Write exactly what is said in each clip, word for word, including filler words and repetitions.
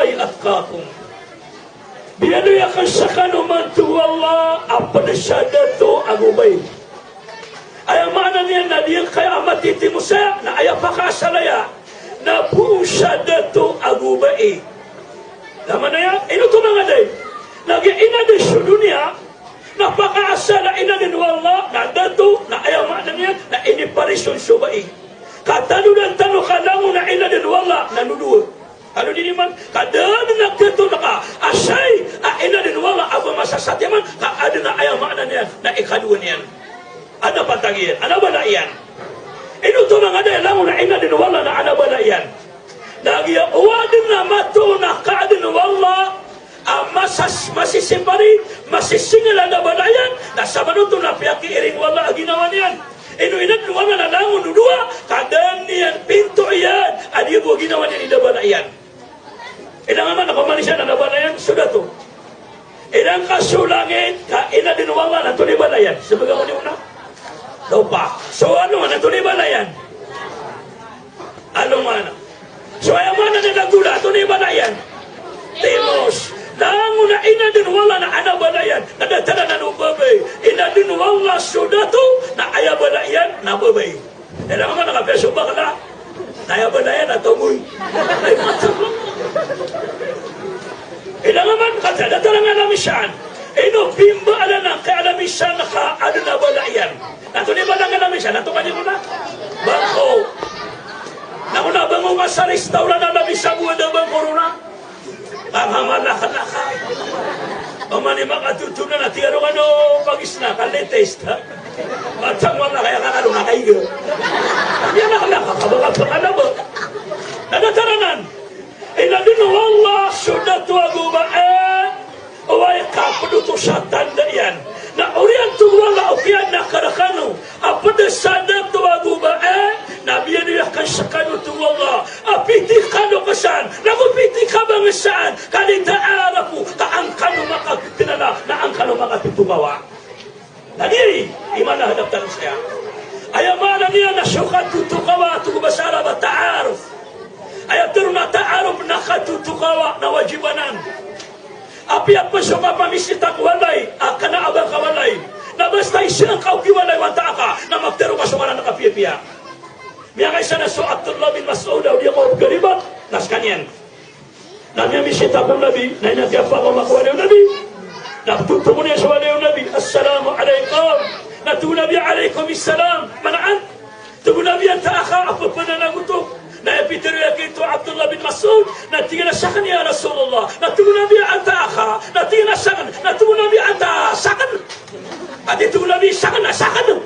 Ay atqakum. Biyaloy akn skano man, tig o Allah, a pd sa dato ago bai. Aya maana niyan na giyangkaya a matitimo saya na aya pakaasal aya na poon sa dato ago bai. Aya maana niyan, ino oto manga dayi? Na giya inadn so doniya na pakaasal a inadn o Allah na dato, na aya maana niyan na iniparis on so bai. Ka tanodan tano ka langon a inadn o Allah na dowa. Ino di niman, ka da dn a katoon ka a saya a inadn o Allah a ba masa satiman, ka adn a aya maana niyan na ikadowa niyan. Adn a pantag iyan, adn a bala iyan. Ino oto manga dayi, langon a inadn o Allah na adn a bala iyan? Na giya o adn a matoon a kaadn o Allah a masas-, masisipari, masisingil a adn a bala iyan, na sabap oto na piyakiiring o Allah a ginawa niyan. Ino inadn o Allah na langon o dowa, ka da niyan pinto iyan a di bo ginawa niyan i adn a bala iyan. Ilang a maana ko manosiya na adn a bala iyan, so dato. Ilang ka so langit, ka inadn o Allah na antonaa i bala iyan? Sabagi ko di ona. Lopa. So alongan, antonaa i bala iyan? Alongan. So aya maana niyan na gola, antonaa i bala iyan? Timos. Langon a inadn o Allah na adn a bala iyan, na datar anan o babay. Inadn o Allah so dato, na aya bala iyan na babay. Ilang a maana ka piya so bakla na aya bala iyan na tomoy. Ilang a maana ka tiya datar anan a misan. Ino pimbaal anan ka anan a misan ka adn a bala iyan? Na antonaa i bala anan a misan? Na antonaa i bala iyan? Bangko. Na kona bangko ka sa restaurant a misan bo a da bangko roo na. Ka mama laka-laka. Oman i makatotona na tig a roo kano pagis na ka latest. Matang wala kaya ka kano na kaiga. Iya laka-laka ka baka pagana ba. Na datar anan. Inadn o Allah so dato ago bai. Oway, kapd oto sa tanda iyan. Na oriyan, tig o Allah, o kiyaadn akn rkano a pd sa dato ago bai, na biyaloy akn skano, tig o Allah, a pitharo kano san, na go pitharo kano san, ka lita'arafu, ka an kano makakilala, na an kano makatotokawa. Na giya i maana a hadap tano saya. Aya maana niyan na so katotokawa, tig o basa Arab a ta'aruf. Aya tharoon a ta'aruf na katotokawa na wajib anan. Apiya pn so kapamisita ko walay a kna a ba ngka walay, na basta isa ngka o kiwalay o antaa ka, na magtaro ka so ngaran ka piyapiya. Miyakaisa na so Abdullah bin Mas'ud a odi ako garibat, na skaniyan. Na miyamisita ko Nabi, na inatiya pakaoma ko walay o Nabi. Na ptotokon iyan so walay o Nabi, "Assalamu alaikum." Na tig o Nabi, "Alaikum assalam. Man ant?" Tig o Nabi, "Antaa ka a pphanagotok?" Na aya pitharo iyan giyoto a Abdullah bin Mas'ud, na tig iyan a sakn, "Ya Rasulullah." Na tig o Nabi, "Antaa ka?" Na tig iyan a sakn. Na tig o Nabi, "Anta sakn?" Ati tig o Nabi, "Sakn, a sakn."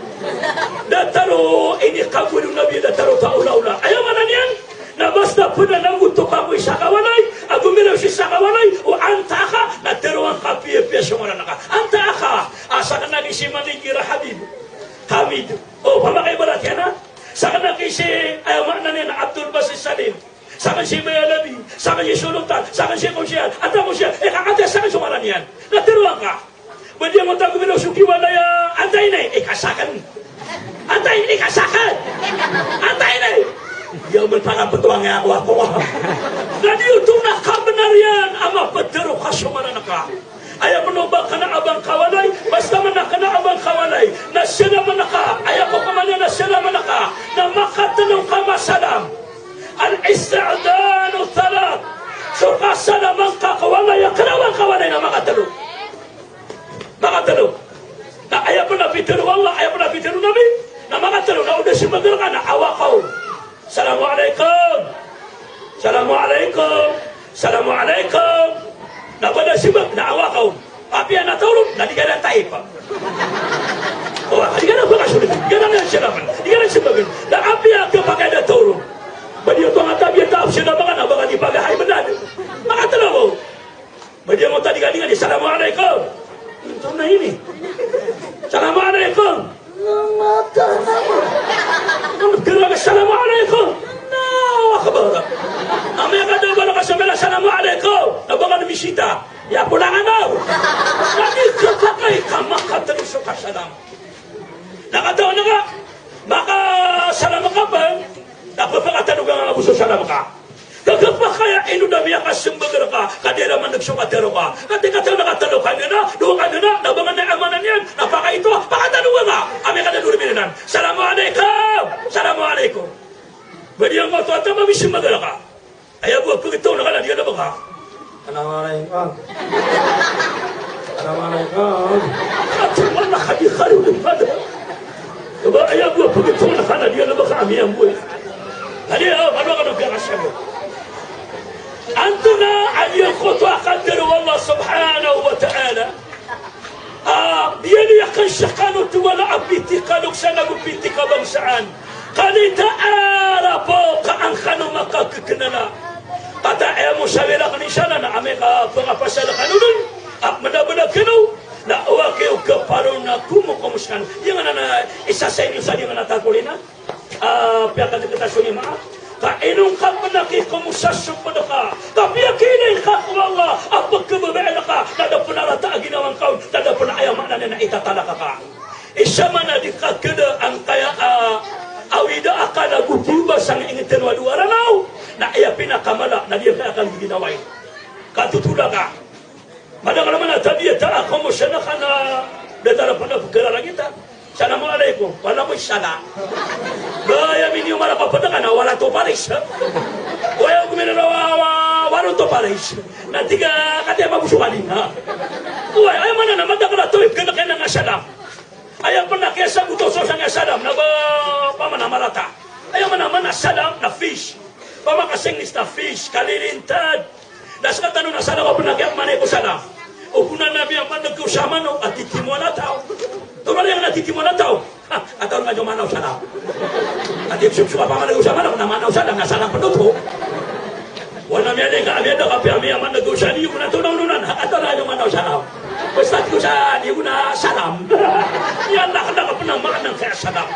Datar o inikagowad o Nabi, datar o taolaola. Aya maana niyan na basta pphanagotok ka ko isa ka walay, ago miraw sii sa isa ka walay o antaa ka, na tharoa ngka piyapiya so ngaran ka. "Antaa ka?" "A sakn aki si Manager Habib." Hamid. O, opama ka ibarat iyan a, sakn aki si, aya maana niyan na Abdul Basit Salim. Sakn si Bayalabi, sakn si Solotan, sakn si Kosiyal, antaa Kosiyal, e ka antaa, sakn so ngaran iyan. Na tharoa ngka. Ba di angkoto a gomiraw so kiwalay a antaa ini, e ka sakn. Antaa ini, e ka sakn. Antaa ini. Iya, oman pangapetowa ngka ako, ako. Na di oto na kabnar iyan a maptharo ka so ngaran ka. Aya pn o ba kna a ba ngka walay, basta man a kna a ba ngka walay, na salam ka, aya ko pman iyan na salam ka, na makatlo ngka masalam. Al-isti'dhanu thalath. So kasalam angka ko walay a kna a ba ngka walay na makatlo. Makatlo. Na aya pn a pitharo o Allah, aya pn a pitharo o Nabi, na makatlo, na o da simbag rka na awaka on. "Assalamu alaikum. Assalamu alaikum. Assalamu alaikum." Na ba da simbag na awaka on. Apiya na tharoon, na di ka da taipa. O, di ka da baka so, di ka da simbagn, di ka da simbagn. Na apiya ka pakay da tharoon. Ba di oto nga tabiya taap siya na baka na baka di pagahay bnad. Makatlo bo. Ba di angkoto a di ka di ka di, "Assalamu alaikum." Antonaa ini? "Assalamu alaikum." Mata na. Ano kira ka, "Assalamu alaikum." Allahu Akbar. Amay ka da ba na ka sambil, "Assalamu alaikum." Na ba ka na misita. Ya pulangan ako. Na di ka pakay ka makatlo so kasalam. Na katawan ka, makasalam ka pn, na pphakatlo ka nga bo so salam ka. Ka khapakay a ino da miyakasmbag rka, ka di ran mandg so katharo ka. Ka tig ka tano na katlo ka ngana, dowa ka ngana, na ba ngana a maana niyan, na pakaito, pakatlo ka. Amay ka da dowa rimininan. Salamu alaykum! Salamu alaykum! Ba di angkoto a tama mismbag rka. Aya bo a pagtaw na ka na di ka da baka. Salamu alaykum. Salamu alaykum. Ati wala ka di ka ron di ka da. Ba aya bo a pagtaw na ka na di ka da baka ami amboy. Adi, ah, ano ka na piyakasya mo? Antonaa a giyangkoto a katharo o Allah subhanahu wa ta'ala. Ah, biyaloy akn skano, tig o Allah, a piti ka lokes ago piti ka bangsaan. Qad ta'arafu, ka an kano makakaknala. Kata aya mo sawira kn isa na amay ka pangapasal kano dn a mnabnag kano na owa kiyo kaparo na komokomos kano. Iyan na isa sa inyo sa iyan na takorina. Ah, piyakadkt a so niyo maa. Ka ino ngka pn a kikomosa so pd ka. Ka piyakiilay ngka ko Allah a pkhababayaan ka, na da pn a rata a ginawa ngka on, na da pn a aya maana niyan na itatalak ka. Isa man a di ka kda angkaya a awida akal ago piyoba sangkai ingd tano a dowa Ranaw, na aya pinakamala na di ka akal ginawa i. Ka totol ka. Madakl man a tabiya ta a komosa na ka na datar a pd a pkhararangit a. Salamu alaykum. Wala ko isa na. Ba aya miniyo mara ka pd ka na wala to paris. Waya ko minira wa, wa, wala to paris. Na tig a kati a mabuso ka di na. Waya, aya maana na madakl a taw i kna kna nga salam. Aya pn a kiyasagot o so sangkai a salam na ba, pamana marata. Aya maana, maana salam na fish. Pamana ka sa Inglis na fish, kalilintad. Na sktano na salam a pn a kiyamaana ko salam. O ko na na miyamaana ko salam o a titimo a taw. Tonaa i na titimo a taw? Ha, a taw na miyamaana o salam. A di soksok a pamana ko salam, na maana o salam, na salam pn oto. Wana miyalingka, miyada ka piya miyamaana ko salam, iyo na tonaa ononan, a taw na miyamaana o salam. Basta ko sa, iyo na salam. Iyan na kna ka pn a maana angkaya salam.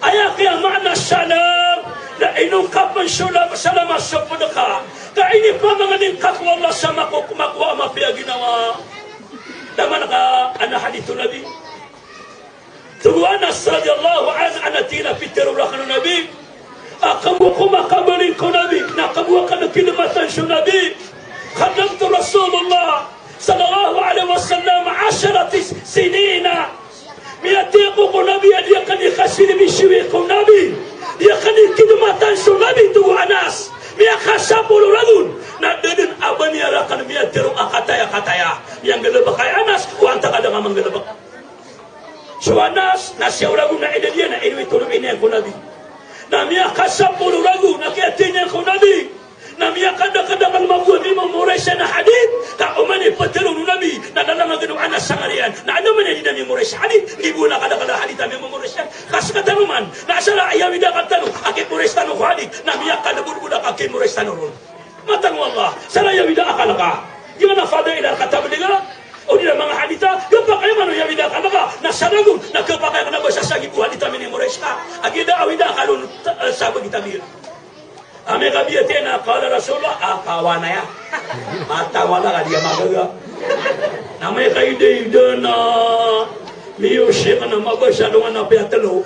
Aya kiyamaana salam, na ino ngka pn so la-, salam a so pd ka. Ka inipamangni ngka ko Allah sa mako-, makowa a mapiya a ginawa. Taman ka ana hadith o Nabi. Tig o Anas radiyallahu anhu, ana tig iyan a pitharo rakn o Nabi. A kabo ko makabaling ko Nabi, na kabo akn khidmatan so Nabi. Khadamtu Rasulullah sallallahu alaihi wasallam ashara sinina. Miyatiyako ko Nabi a di akn di kasiribisiwi ko Nabi. Di akn di khidmatan so Nabi, tig o Anas. Miyakasapolo ragon. Na da dn a ba niyan rakn miyatero a kataya-kataya. Miyanggalbk i Anas, o antaa ka da nga manggalbk. So Anas, na siyaw ragon na idad iyan na inowit o Nabi niyan ko Nabi. Na miyakasapolo ragon, na kiyathay niyan ko Nabi. Na miyakadakadakl mambo a mimemorize iyan a hadith, ka oman i ptharoon o Nabi, na lalangan o Anas sangariyan. Na anda man iyan di na memorize hadith, di bo na kadakl a hadith a memorize iyan. Ka sktano man, na asar a aya awida akal tano a kimemorize tano ko hadith, na miyakalbolbol a kakimemorize tano ron. Mataan o Allah, asar a aya awida akal ka. Giyanan a fadail a katabligha, odi na manga hadith a, khapakay man o aya awida akal ka, na sa ragon, na khapakay ka na ba sa sagibo hadith a minimemorize ka. A giya da awida akal on, ta-, eh, sabagi tabiya. Amay ka biyatiya na qala Rasulullah, a kawan aya. Matawala ka di a magaga. Na amay ka ida-ida na miyosik na mabasa alongan a piyatlo.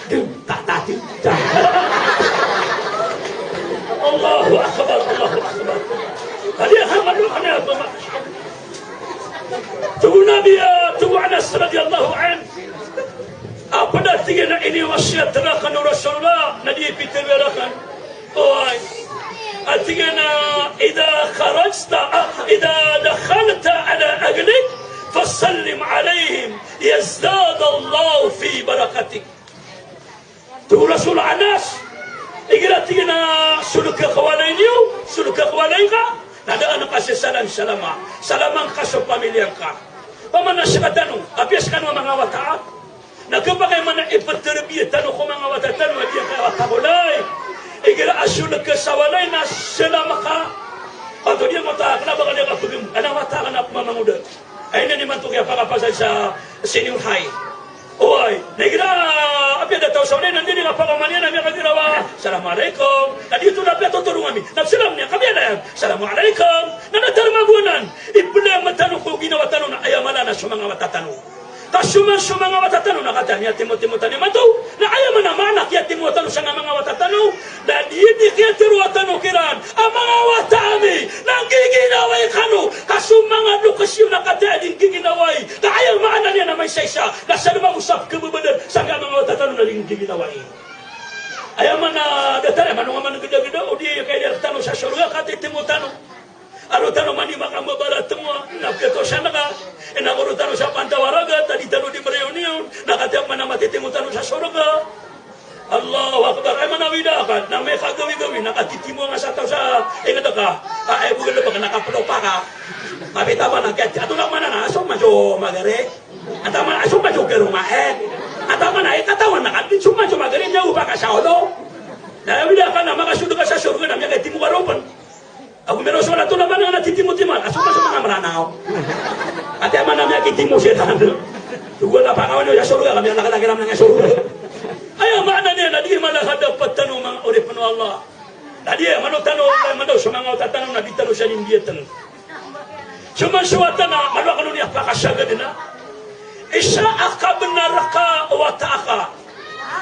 Dun, ta, ta, dun, ta. Allahu Akbar, Allahu Akbar. Kadi a hamalu, kadi a hamalu. Tig o Nabi, ah, tig o Anas radiyallahu anhu. Apiya tig iyan a iniwasiyat rakn o Rasulullah, na di pitharo rakn. Oway. A tig iyan a, "Idha kharajta, ah, idha dakhalta ala ahlik, fasallim alayhim, yazdadallahu fi barakatik." Tig o Rasul a Anas, igira tig iyan a solek ka ko walay niyo, solek ka ko walay ngka, na da a ngka sasalam-salama, salama ngka so pamilya ngka. Pamana sktano, apiya skano a manga wata a Na khapakay man a iptharbiya tano ko manga wata tano a giyangkaya wata ko lay. Igira a solek ka sa walay na salam ka. Anto di a wata ka na ba ka di a kapagam. Ana wata ka na pmamangoda. Ay na di man to kiyapakapasad sa senior high. Oway. Na igira apiya da taw sa walay na di di kapakaman iyan a miyakagirawa. Assalamu alaikum. Na di to na apiya totorong ami. Na salam niyan. Kapiya na iyan. Assalamu alaikum. Na datar magonan. Iplay a mata tano ko ginawa tano na aya mala na so manga wata tano. Ka so man so manga wata tano na katii a miyatimotimo tano imanto. Na aya maana a kiyatimo tano sa manga wata tano, na di, di kiyatharo tano kiran a manga wata ami na nggiginawai kano. Ka so manga loks iyo na katii a di nggiginawai. Ka aya maana niyan na maisaisa na sa lomabo sa pkhababadan sa manga wata tano na di nggiginawai. Aya maana datar a mano nga man gdagda o di kaya di rktano sa sorga ka titimo tano. Aro tano mani makambabaratmo a, na pkatosan ka, ina ko ro tano sa pantawaraga, ta di tano di mreonion, na katii a mana matitimo tano sa sorga. Allahu Akbar. Aya maana wida ka, na mekagawigawi, na katitimo nga sa taw sa ingd ka, a, aya bo galbk na kaplopa ka. Kapita ba na kaya, ato na mana na, so majo magari. Antaa man a so man so karoma, eh. Antaa man a ikatawan na ka di so man so magari, niyan oba ka sa olo. Na aya wida ka na makasold ka sa sorga na miyakitimo ka ron pn. Ago miyaro so wala to na man na titimotimoan a so man so manga Mranaw. Ati a man na miyakitimo siran. Sogo na pakawan iyo sa sorga, ka miyalakalakira man nga sorga. Aya maana niyan na di mala ka dapat tano manga oripn o Allah. Na di, mano tano, mano so manga wata tano na di tano siyan imbiyatn. So man so wata na, mano akn on i pakasagadn a. Isa a kabnar ka o wata aka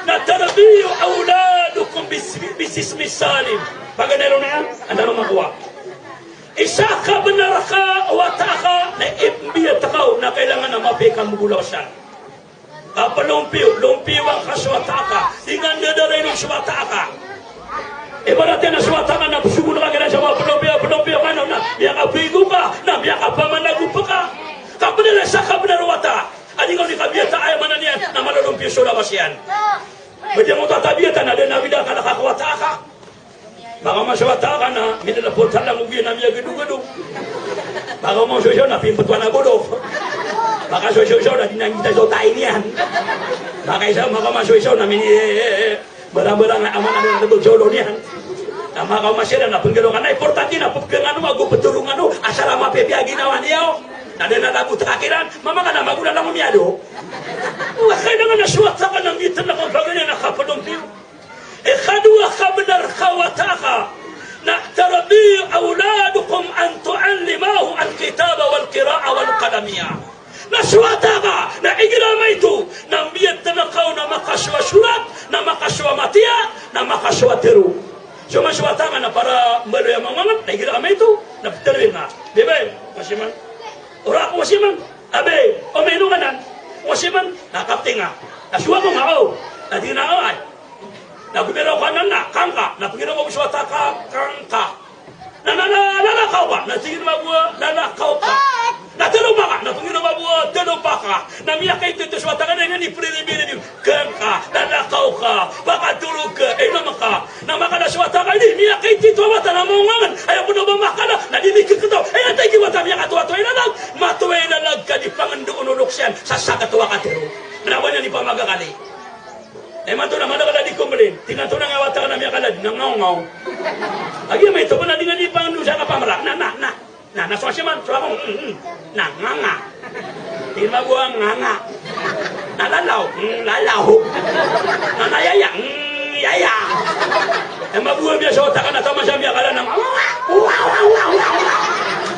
na tarbiyu awladukum bis-, bis-, bismi salim. Paganay ron iyan, anda ron makowa. Isa a kabnar ka o wata aka na imbiyat ka on na kailangan a mapiya i kambobola san. Ka plompiyo, lompiyowan ka so wata aka. Di nga ndadarain on so wata aka. Ibarat iyan a so wata aka na psogon ka kiran sa manga plompiyo, plompiyo ka na, na miyakapigo ka, na miyakapamanagopa ka. Ka bnar sa kabnar o wata. A di nga on i kabiyata, aya maana niyan na malolompiyo so lawas iyan. Ba di nga oto a tabiyatan a da na wida ka na ka ko wata aka. Makaoma so wata aka na minilapot sa langogi na miyagdogdo. Makaoma so isa na pimbtowan a bolok. Makaoma so isa na di na nggitan so tai niyan. Makaisa, makaoma so isa na mini, eh, eh, eh, barang-barang na aman a mini na bag so olo niyan. Na makaoma siran na pnggarokan na importante na pbgangan o ago pthorongan o asar a mapipiya a ginawa niyo. Na da na labot ka kiran, mama ka na magola langon miyado. Wa kailangan a so wata aka na nggitan na kapaganay na kaplompiyo. Ikadowa a kabnar ka o wata aka na tarbiyu awladukum an tuallimahum alkitaba walqira'a walqalamiya. Na so wata aka na igira maito na mbiyatn ka on a makasowa sorat, na makasowa matiya, na makasowa tharo. So man so wata aka na para mbaloy a manga mangan, na igira maito na ptharoy nga. Bebe, masiman. Ora ko masiman. Abe, o mino nga nan? Masiman. Na kapti nga. Na sowa ko nga o. Na di na o ay. Na gomiraw ka nan na, kangka. Na pngiraw mambo so wata aka, kangka. Na, na, na, lalakaw ka. Na tig iyan mambo a, lalakaw ka. Na talopa ka. Na pngiraw mambo a, talopa ka. Na miyakaito-ito so wata aka na inan i priribirin iyo. Kangka, lalakaw ka. Pakatharo ka, inom ka. Na makala so wata aka ini, miyakaito-ito a wata na maongangan. Aya pn o ba makala, na di mikiktaw. Aya tig i wata miyakatoatoa i lalag. Matoa i lalag ka di pangndoon o loks iyan sa sakataw a katharo. Na ba niyan i pamagakali. Na imanto na madakl a di complain. Tig iyan oto na nga wata ka na miyakalad, na ngawngaw. Agi amay to pn a di nga di pangndo sa kapamrak. Na, na, na. Na, na so siman, so ako, mm, mm. Na, nganga. Tig iyan mambo a nganga. Na lalaw, mm, lalaw. Na, na yaya, mm, yaya. Aya mambo a miyasowa wata ka na taman sa miyakala na,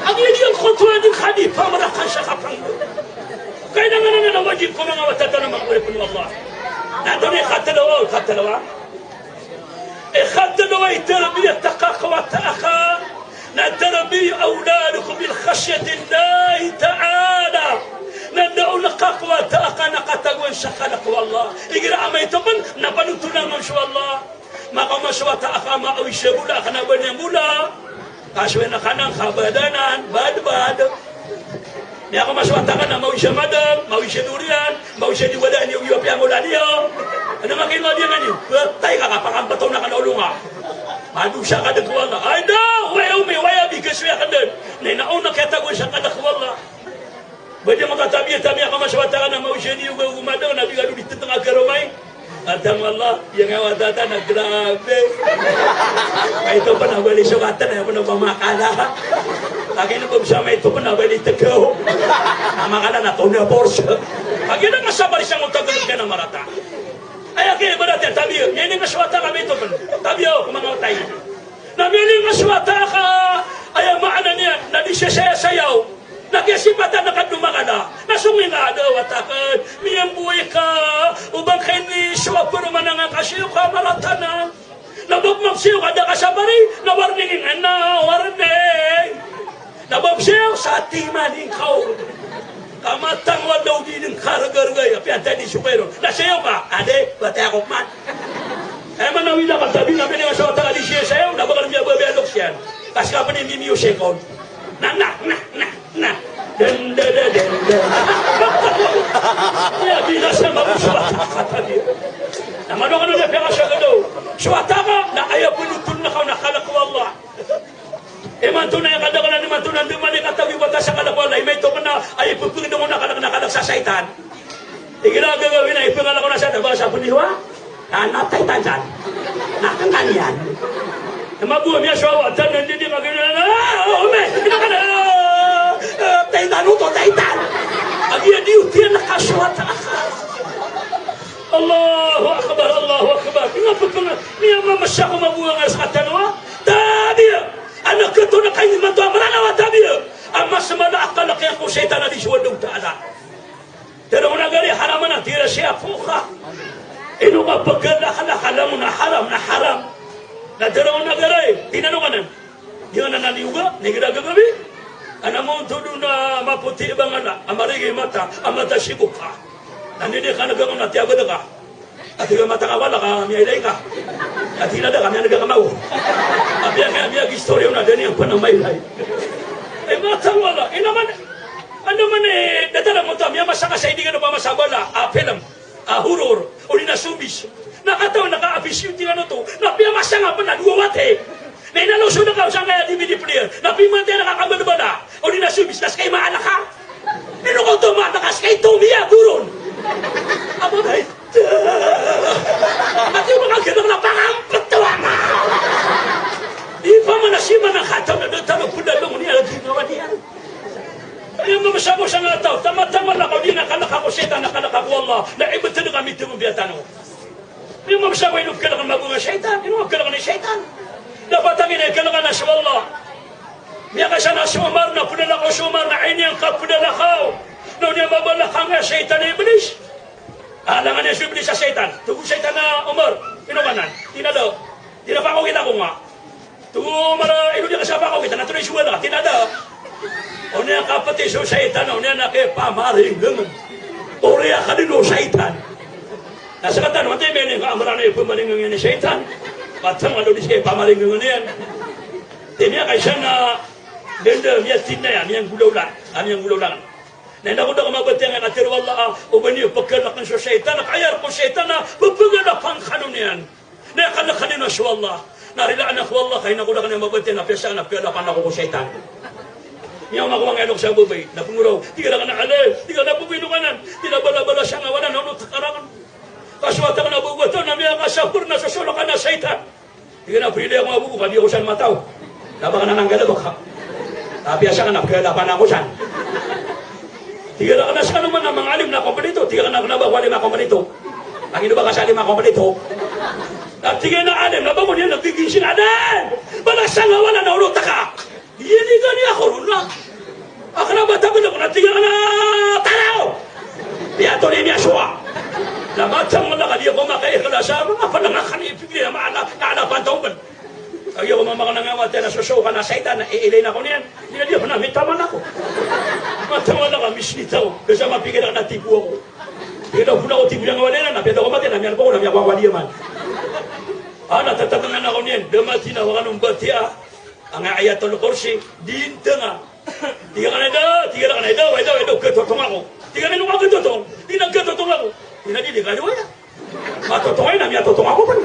agi a di angkoto a di ka di pamrakan sa kapangndo. Kailangan anan a wajib ko manga wata tano a manga oripn o Allah. Na antonaa i katlo, o, katlo a. Ikatlo a itarbiyat ka ko wata aka na tarbiyu awladukum bil khashyatillahi ta'ala. Na ndaon ka ko wata aka na katagoan sa kalk o Allah. Igira amay to pn na panotolan on so Allah. Makaoma so wata aka maawis a bola, kna ba niyan bola. Ka so ina ka nan kabadanan, badbad. Miyakaoma so wata aka na maawis a madang, maawis a durian, maawis a di wala niyo, iyo piyangola niyo. Ano makinwa diyan niyo? Patay ka, kapakampataw na ka na olonga. Madosa ka dn ko Allah. Ay da, way omi, way abi, ka so iya ka dn. Na inaona kiyatagoan sa kalk o Allah. Ba di mo tatabiyat a miyakaoma so wata aka na maawis a niyo, go madang, na di ka dn di tntng a karoma i. Adn o Allah, aya nga wata ta na grabe. Kaito pn a bali so katan, aya pn a pamakala. Lagi na pn sa maito pn a bali tgaw. Na makala na tona force. Lagi na nga sa bali sa ngotag na marata. Aya kaya ibarat iyan, tabiya. Aya nga so wata aka maito pn. Tabiya o, ko manga wata i. Na miyaning nga so wata aka, aya maana niyan, na di siya sayaw-sayaw. Na kiyasipatan ka dn o makala. Na song ingka a da wata akn, miyamboy ka, o ba ngka ini so a paroman angka sii ko a marata na. Na ba pmamsiyo ka da ka sabari, na warning ingka na, warning. Na ba psiyo sa timan ingka o. Ka matang wala o di dn kargargay, apiya antaa di so kairo. Na siyo ka, ade, bati ako man. Aya man a wida ka tabi na pwede nga so wata ka di siyo sayo, na ba ka miyababi a loks iyan. Ka ska pn i mimiyo sekon. Na, na, na, na, na. Den, den, den, den, den. Iya, binasa mago so wata ka tabi. Na mano kano na piyakasagad o so wata ka, na aya pnotol na kaw na kalk o Allah. Imanto na aya kadaklan, imanto na ndao man i katawi wata sa kalk o Allah, imanto kna a ipphangdng on a kalk na kalk sa shaytan. Igira a gagawii na ipngalk on a shaytan, ba sa pniwa? Na, na taytan san. Na kangkan iyan. Na mago a miyasowa wata na ndidi magina na, ah, ome, ina ka na, ah, taytan oto, taytan. Agi a di oto iyan na kasowa ta. Allahu Akbar, Allahu Akbar. Ina pphang, miyamamasa ko mago a nga sa katano a tabiya. Anak ito na kayo man to a Mranaw a tabiya. A mas mala a kalk iyan ko shaytan a di so Allahu Ta'ala. Tero na gari haram na tira siya poka. Ino ka pagala kala kala mo na haram, na haram. Na tero na gari, tinano ka nan. Di ka nan niyoga, na igira gagawii. Ana mo todo na mapoti bangala, a marigi mata, a mata siboka. Na nini ka na gangon na tiyabada ka. Ati ka mata ka wala ka miyailay ka. Ati na da ka miyanega ka mago. Apiya ka miyagistorya na dani ang panamaylay. Ay, mata wala. Ina man, ano man e, datara mo ta, miyamasa ka sa idigan o pamasa bala, a film, a horror, o di na zombies. Na katawan na ka-appreciate ka oto, na piyamasa nga pn a dowa wata. Na inaloso na ka o sangkaya D V D player, na pimantay na ka kabalbala, o di na zombies, na ska i maala ka. Ino ka oto maala ka, ska i tombiya goron. Aba, ay, ati o makagalak na pangampet to ama. Di pa man a siman a katawan na dataro pn a lomon iyan a ginawa niyan. Aya mamasa ko sangkaya taw, tamatama na ka o di na kalk ko shaytan, na kalk ko Allah, na ibtad ka mitimo biyatano. Aya mamasa ko ino kalk mago nga shaytan, ino kalk ni shaytan. Dapat angin a kalk na so Allah. Miyakaisa na so Omar, na pdalakaw so Omar, na iniyan ka pdalakaw. Na oniyan mabalakang a shaytan a Iblis. Alangan iyan so Iblis a shaytan. Togo shaytan a Omar, ino ka nan. Tinada. Tinapa ko kita ko nga. Togo mara ino di kasapakaw kita na tolay so wala, tinada. Oniyan kapeti so shaytan, oniyan na kepamaringgang. Oriyan ka dn o shaytan. Na sktano, antaa i miyangka a Mranaw i pamaringgang iyan i shaytan. Matang a di ska i pamaringgang iyan. Ti miyakaisa na danda, miyatinaya, miyanggolawla. A miyanggolawla. Na inda ko da ka mabatiya nga na tiro o Allah a, o ba niyo pkalkn so shaytan, ka aya rk o shaytan na pphagalapan kano niyan. Na aya kalk kano niyan na so Allah. Na rilaan ako o Allah, ka ina ko da ka niyan mabatiya na piyasa na pkalapan ako ko shaytan. Miyaoma ako mangilok sa babay, na pngoraw, tig iran a Alim, tig iran a babay, ino ka nan, tig iran a balabala sangkawanan, na onot ka rakn. Ka so wata ka na babay oto, na miyakasapor na so solok ka na shaytan. Tig iyan a prilay ako nga bo ko, ka di ako san mataw. Na ba ka nan anggalbk ka. Ka piyasa ka na pkalapan ako san. Tig iran a kna skano man a manga alim na kompleto. Tig iran a kna ba ko alim a kompleto. Angin o ba ka sa alim a kompleto. Na tig iyan a alim, na ba ko niyan na giginsin adan. Bala sangkawanan na onot ka. Iyinigan iyan ko ron na. Akn a ba tagalak na tig iyan a taraw. Iyatol iyan miyasowa. Na matang wala ka di ako makaikhlas a manga panangakan ipigli na maala, na ala pantawgan. Kagiya ko mamakna nga wata na sosokan a shaytan na iilay na ko niyan. Di na di ako na mitaman ako. Matang wala ka misnitaw. Kasa mapikir ako na tibo ako. Di na puna ko tibo iyan wala na, na piyata ko mati na miyan ko na miyan ko wali man. Ana tatatangan ako niyan. Da mati na wakan o mbatiya. Anga Ayatul Kursi, di ntanga. Tig iyan a da, tig iyan a da, wai da, wai da, gatotong ako. Tig iyan a ino ka gatotong? Tig iyan a gatotong ako. Tig iyan a di, di ka di wai da. Matotong aya na miyatotong ako pn.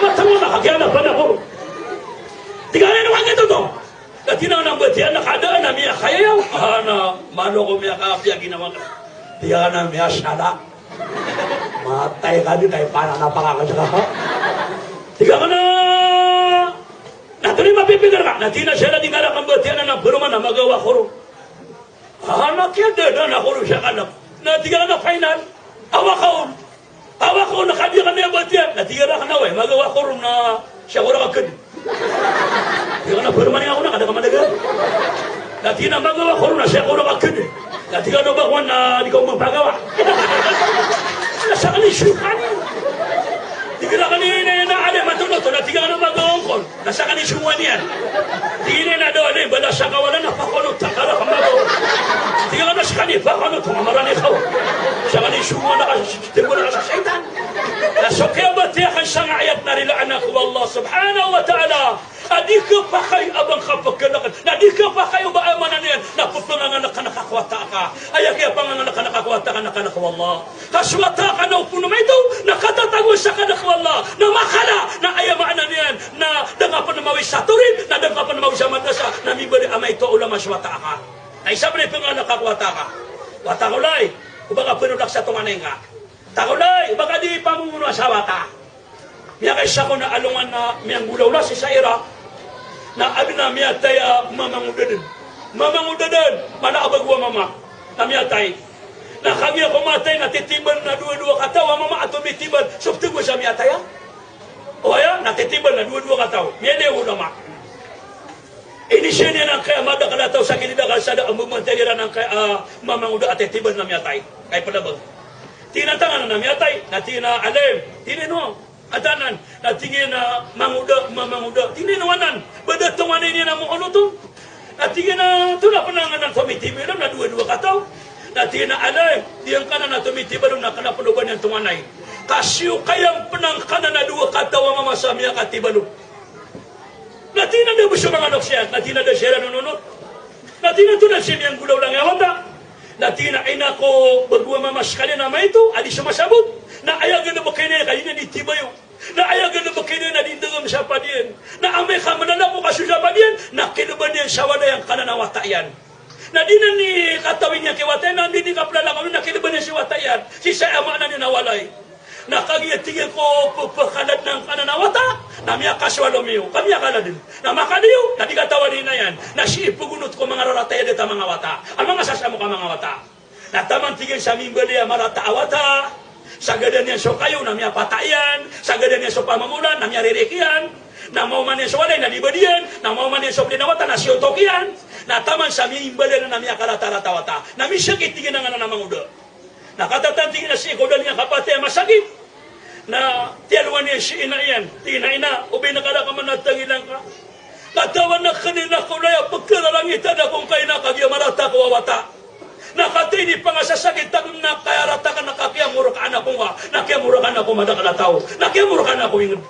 Matang wala ka kiyalapan ako. Tig iyan a ino ka gatotong? Da tig iyan a mbatiya na kada na miyakaya iyan. Ana, malo ko miyakapiya ginawa ka. Tig iyan a miyasala. Matay ka di, tay pana na pakakasaka. Tig iyan a Na toni mapipikir ka, na tig iyan a sala di ngala kambatiya na na baroman a magawa ko ron. Ah, na kiyadada na ko ron sa kalak. Na tig iyan a final. Awa ka on. Awa ka on na kadiya ka miyabatiya. Na tig iyan a kna wai, magawa ko ron na siya ko rakn. Tig iyan a baroman iyan ako na kada ka managa. Na tig iyan a magawa ko ron na sii ko ron ka kede. Na tig iyan a ba ko na di ka oman pagawa. Na sakali sukani. Tig iyan a kani na ale matonoto na tig iyan a magawa ko ron. Na sakali sukani iyan. Tig iyan a daw ale bala sa kawalan na pakono takara ka magawa. Tig iyan a sakali pakono to mamarani kaw. Sakali sukani ka timbul ka sa shaytan. Na so kiyabatiya akn sangkai a ayat na rilaan ako o Allah subhanahu wa ta'ala. A di kapakay a ba ngka pkhalakn, na di kapakay o ba aya maana niyan na pphangangalakan ka ko wata ka. Aya kiyapangangalakn ka ko wata ka na kalk o Allah. Ka so wata ka na opama maito, na katatagoan sa kalk o Allah. Na makala, na aya maana niyan na da ngka pn mawi sa torid, na da ngka pn mawi sa madrasa, na mimbaloy a maito a ulama so wata ka. Na isa pn i pngangalak ko wata ka. Wata ko lay, o ba ka pnolak sa tonganay ngka. Wata ko lay, o ba ka di pamomono sa wata. Miyakaisa ko na alongan na miyanggolawla sii sa Iraq, na adn a miyatay a mamangoda dn. Mamangoda dn, mala a bago a mama. Na miyatay. Na kagiya ko matay na titibal na dowa-dowa kataw a mama a tomitibal. So pthagoan sa miyatay a? Oway, na titibal na dowa-dowa kataw. Miyailay o ulama. Inizaan iyan angkaya madakl a taw sa kilid a kalsada a mamantay iran angkaya, ah, mamangoda a titibal na miyatay. Kay plabag. Tig iyan a antaa nganan a miyatay, na tig iyan a alim. Tig iyan a ino, antaa anan, na tig iyan a mangoda, mamangoda. Tig iyan a ino anan, ba da tonganay niyan a moonot on. Na tig iyan a antonaa pn a nganan a tomitibal on na dowa-dowa kataw. Na tig iyan a alim, di angkanan a tomitibal on na kna pn o ba niyan tonganay. Ka sii ko kaya pn angkanan a dowa kataw a mama sa miyakatibal on. Na tig iyan a da bo so manga loks iyan, na tig iyan a da siran ononot. Na tig iyan a antonaa sii miyanggolawla angkaya wata. Na tig iyan a ina ko bago a mama skaniyan a maito, a di so masabot. Na aya galbk iyan ka di niyan di tibayo. Na aya galbk iyan na di ndgm sa padiyan. Na amay ka mlalako ka so sa padiyan, na kilban iyan sa walay angkanan a wata iyan. Na di niyan di katawi niyan ki wata iyan, na di niyan kaplalakaw, na kilban iyan si wata iyan. Sii sa aya maana niyan a walay. Na kagiya tig iyan ko pphakalad na angkanan a wata, na miyakasowa lomiyo, ka miyakaladn. Na makaliyo, na di katawan i ina iyan. Na sii pgonot ko manga rarata iyan, datar a manga wata. A manga sasamok a manga wata. Na taman tig iyan sa mimbaloy a marata a wata. Sagadan iyan so kayo, na miyapata iyan. Sagadan iyan so pamamolan, na miyaririk iyan. Na maoma niyan so walay, na di badi iyan. Na maoma niyan so blin a wata, na siyontok iyan. Na taman sa mimbaloy na miyakarata-rata a wata. Na misakit tig iyan a nganan a mangoda. Na katatan tig iyan a sii ko da niyan kapatay a masakit. Na tiyalowan iyan si ina iyan. Tig iyan a ina, o ba ino ka rakn man a tangila ngka. Katawan akn ina ko lay a pkhararangitan ako ngka ina kagiya marata ako a wata. Na katii ini pangasasakit akn na kaya rata akn na kakiyamorkaan ako ngka. Na kiyamorkaan ako madakl a taw. Na kiyamorkaan ako ingd.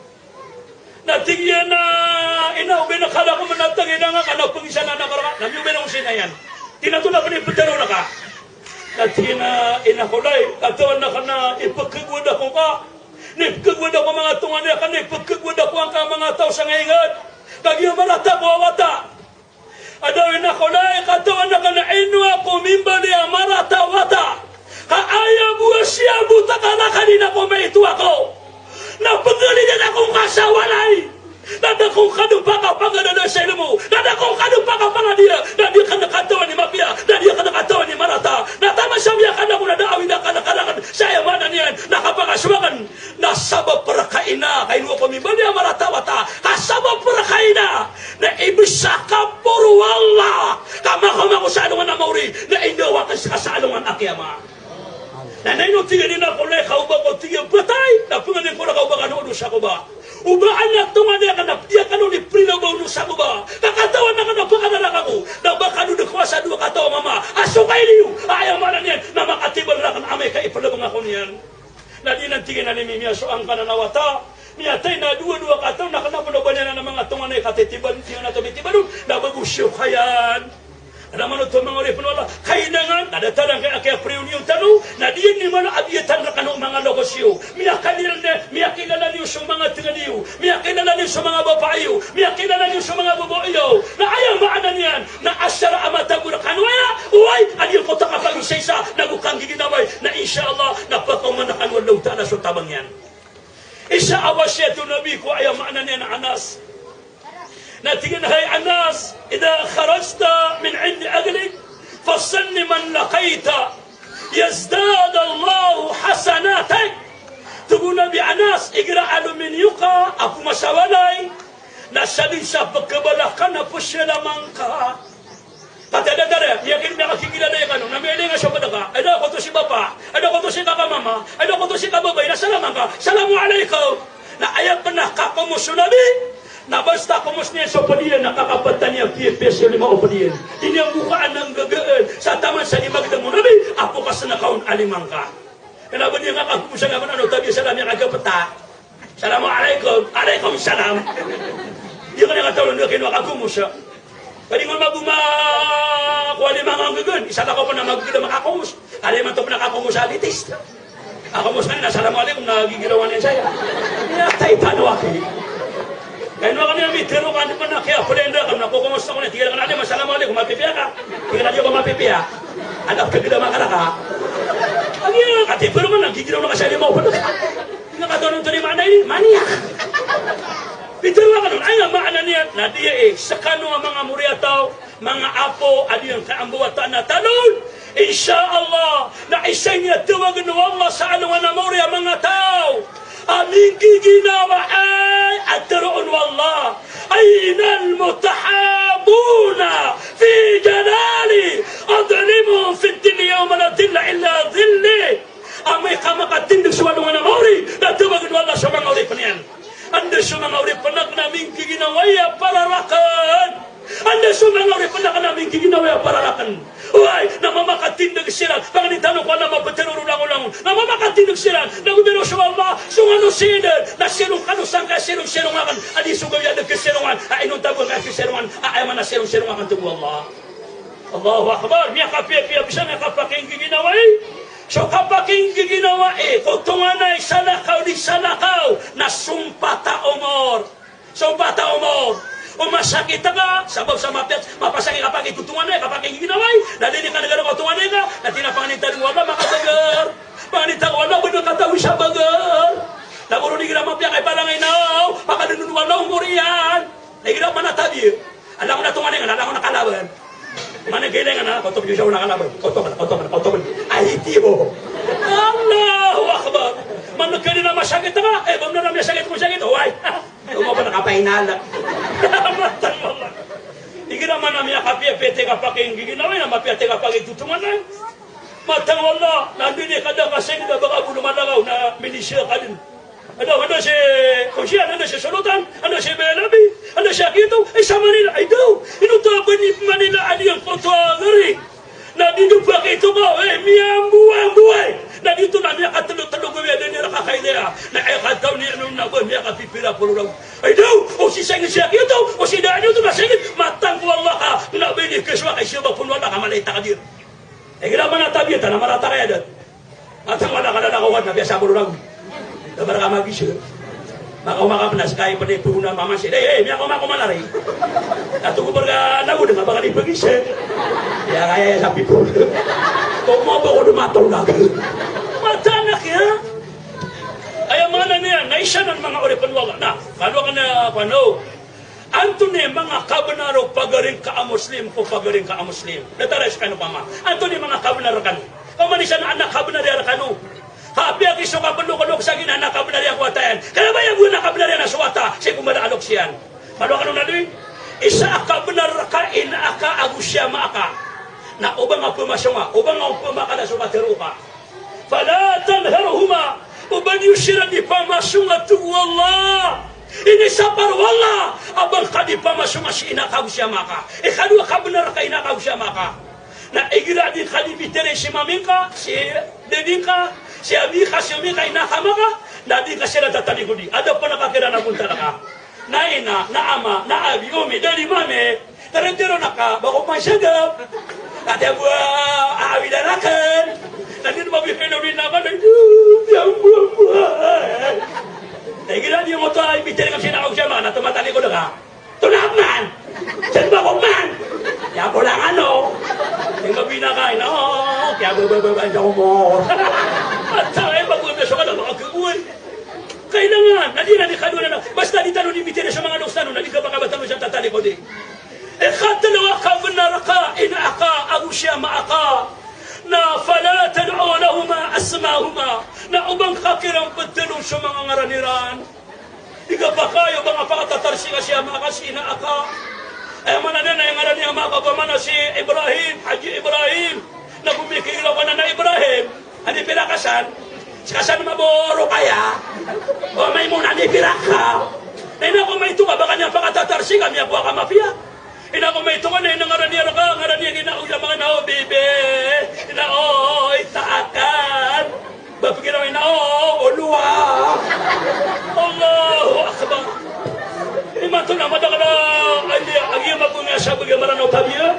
Na tig iyan a ina, o ba ino ka rakn man a tangila ngka, ka na pngisan a anak rka, na miyoba ino si ina iyan. Tig iyan a antonaa pn i ptharo rka. Na tig iyan a ina ko lay, katawan akn a ipkhagowad ako ngka. Na ipkhagowad ako a manga tonganay akn, na ipkhagowad ako angkai a manga taw sangkai ingd. Kagiya marata ako a wata. Adaw ina ko lay, katawan akn a ino ako mimbaloy a marata a wata. Ka aya bo a siyabot akn a rakn ina ko maito ako. Na pnggalidan ako ngka sa walay. Na da ako ngka dn pakapangadada sa ilmo. Na da ako ngka dn pakapangadiya. Na di akn katawan i mapiya. Na di akn katawan i marata. Na taman sa miyakana ko na da a awid akn a karakn. Sa aya maana niyan. Na kapakasowa akn. Na sabap rka ina, ka ino ako mimbaloy a marata a wata, ka sabap rka ina, na ibsa ka poro o Allah, ka makaoma ko sa alongan a maori, na indawa akn ska sa alongan a kiyamat. Na ino tig iyan a ina ko lay ka o ba ko tig iyan phatay, na pnganin ko rka o ba kano o dosa ko ba. O ba anak tonganay akn na pdiya kano ni prila o ba o dosa ko ba. Ka katawan akn na pkhalalaka ko, na ba kano dn kowasa dowa kataw a mama. A so kailiyo, aya maana niyan, na makatibal rakn amay ka iplbng ako niyan. Na di nan tig iyan a limiya so angkanan a wata. Miyatay na dowa-dowa kataw na kna pn o ba niyan a manga tonganay ka titibal, di niyan a tomitibal on. Na bago siyo kayan. Na mano to manga oripn o Allah. Kailangan, na datar angkai a kiyapriyon iyan tano. Na di niyan mano a biyatan rkano o manga lokes iyo. Miyakilala niyo, miyakilala niyo so manga tnga niyo. Miyakilala niyo so manga bapa iyo. Miyakilala niyo so manga bobo iyo. Na aya maana niyan. Na asar a matago rkano aya, oway, a di ko ta kapagisaisa, nago kanggiginawai, na insha Allah, na pakaoma rkano o Allahu Ta'ala so tabang iyan. Isa a wasiyat o Nabi ko aya maana niyan a Anas. Na tig iyan a, hay Anas, idha kharajta min indi ahlik, fasallim man laqita, yazdad Allahu hasanatik. Tig o Nabi Anas, igira a lominiyo ka, a pmasa walay, na sadn sa pkhabala ka na psalama ngka. Katharo tano, miyakin, miyakakikilala i kano, na miyailay nga so pd ka, aya koto si bapa, aya koto si kaka mama, aya koto si kababay, na salaman ka, "Assalamu alaikum." Na aya pn a kakomos o Nabi, na basta komos iyan so pd iyan, na kakapatan iyan piyapiya so lima o pd iyan. Di niyan bokaan a nggagaan, sa taman sa di magdam o Nabi a pokasn ka on a lima ngka. Kna ba di nga kakomosa nga pn ano tabiya sa lami a kagapta. "Assalamu alaikum." "Alaikum salam." Di ka niyan kataw na kino a kakomosa. Pwede nga magoma ko a lima nga nggagaan, isa ka ko pn a magdam a kakomos. Kaliman to pn a kakomos a litist. A komos ka niyan, "Assalamu alaikum," na gigirawan iyan saya. Aya taipan o aki. Kaya ino kami a mitharo ka, di pn a kiyaplenda ka, na kokomos ako niyan, tig iyan rka na, "Assalamu alaikum, mapipiya ka?" Tig iyan a, "Di ako mapipiya." Adn a pagdam a karaka. Aya katharo man na gigiraw na ka sa lima o pd ka. Di nga kataw antonaa i maana ini, maniya. Pitharo akn on, aya maana niyan, na di, eh, skano a manga moriyataw, manga apo a di niyan kaambawataan a talon. Insha Allah, na isa ini a tawagn o Allah sa alongan a maori a manga taw a minggiginawai a tharoon o Allah, "Aynal mutahabbuna fi jalali, udhilluhum fi dhilli yawma la dhilla illa dhilli." Amay ka makatindg so alongan a maori, na tawagn o Allah so manga oripn iyan. Anda so manga oripn akn a minggiginawai a para rakn? Anda so manga oripn akn a minggiginawai a para rakn? Oway, na mamakatindg siran, pangnin tano ko Allah a maptharo ron langolangon. Na mamakatindg siran, na go biro so Allah, so ngano siran, na sirong kano sangkaya sirongsirong akn, a di so gawii a da kasirongan, a inonta bo a kasirongan, a aya maana sirongsirong akn, tig o Allah. Allahu Akbar, miyakapiyapiya bisa, miyakapakinggiginawai. So kapakinggiginawai ko tonganay, salakaw di salakaw, na sompat a omor. Sompat a omor. O masakit ka, sabap sa mapiya, mapasang i kapakitotonganay, kapakinggiginawai, na di niyan kanagarang ko tonganay ka, na tig iyan a pangnin tano o Allah a makabagr. Pangnin tano o Allah a bnar katawi sa bagr. Na boro di igira mapiya ka i palangay na, o, pakadn o Allah o omor iyan. Na igira man a tabiya. Alang o na tonganay nga, alang o na kalaban. Mana gilay nga na, koto bn, sa o na kalaban. Koto bn, koto bn, koto bn. Ay, tiyo. Allahu Akbar. Mana gilay na masakit ka, eh, bamna na miyasakit ko sakit, oway. Ino ba na kapainalak. Matang o Allah. Igira man a miyakapiyapiya ti kapakinggiginawai, na mapiya ti kapakitotonganay. Matang o Allah, na anda i di ka da kasingd a ba ka bo lomalaga o na minisya ka dn. Anda, anda si Kosiyan, anda si Solotan, anda si Belabi, anda si Akito, ay sa Manila, ay daw. Ino to a ba ni Manila a di angkoto a gari. Na di do pakito ka, eh, miyamboamboay. Na di to na miyakatlo-tlo gawii a da niyan rka kailaya. Na aya kataw niyan on na ba miyakapipira polo ragon. Ay daw, o si sangid si Akito, o si da niyo to na sangid, matang ko Allah ka, na ba ini kaswa ka, isa ba polo Allah ka, malay takdir. Igira man a tabiya ta na marata kaya dat. Matang wala ka da na kawan na biasa ko ragon. Da ba rka magisa. Makaoma ka pn a ska i pd i pagona a mama si. Hey, hey, miyakaoma ko malari. Ato ko ba rka na ko da nga ba ka di pagisa. Aya kaya aya sa pipol. Ko mo ba ko da matawlag. Matang a kiya. Aya maana niyan, na isa nan manga oripn o Allah. Na, kano ka na, kano. Antonaa i manga kabnar o pagari ngka a Muslim ko pagari ngka a Muslim? Datar a skano pama. Antonaa i manga kabnar rkano? Pama niyan sa aden a kabnar iyan rkano. Kapiya ki so kapndokdok sa giya na kabnar iyan ko wata iyan. Kna ba aya bo na kabnar iyan na so wata, sii ko mala a loks iyan. Malo kano na doy. Isa a kabnar rka i ina aka ago si ama aka. Na o ba nga pmasonga, o ba nga pmakala so katharo ka. Fala tanharhuma, o ba niyo siran di pamasonga, tig o Allah. Inisapar o Allah a ba ngka di pamasonga si ina ka ago si ama ka. Ikadowa kabnar ka i ina ka ago si ama ka. Na igira di ngka di bitiyarai si mami ngka, si dadi ngka, si abi ka, si omi ka, ina ka, ama ka, na di ngka siran tatalikodi. Adn a pn a kakiran a bontal ka. Na ina, na ama, na abi, omi, dadi, mami. Taro taro na ka, ba ko masagap. Ati a bo a awidan akn. Na di ba bi kano rin na ka na di, di a bo, a bo. Na igira di mo to a ibitiyarai ka si ina ka ago si ama ka, na tomatalikod ka. Tonaa man. Saan ba ko man. Aya ko lang ano. Aya ka bina ka, ina, o, kaya bo, bo, bo, bo, aya ko mo. At sa, eh, ba ko na so ka na, ba ka bo, eh. Kailangan, na di na di kadowa na, basta di tano di bitiyarai so manga loks tano, na di ka ba ka ba tano siran tatalikodi. Ikatlo a kabnar ka, ina aka, ago si ama aka. Na fala tad'u lahuma asma'ahuma. Na o ba ngka kiran ptharoon so manga ngaran iran. Di ka pakay o ba nga pakatatarsi ka si ama ka, si ina aka. Aya maana niyan na aya ngaran iyan a ama ka ko a maana si Ibrahim, Haji Ibrahim. Na gomikigiraw ka na na Ibrahim. Adi pira ka san? Seka san maboro kaya. O Maimuna, adi pira ka? Na ina ko maito ka, ba ka niyan pakatatarsi ka, miyakowa ka mapiya. Ina ko maito ka, na ina ngaran iyan ka, ngaran iyan ina, o ina manga ina, o bibi. Ina, o, itaakan. Ba pegiraw ina, o, o lowa. Allahu Akbar. Imanto na madakl a, agi, agi, mabonga sa bagi Maranaw tabiya.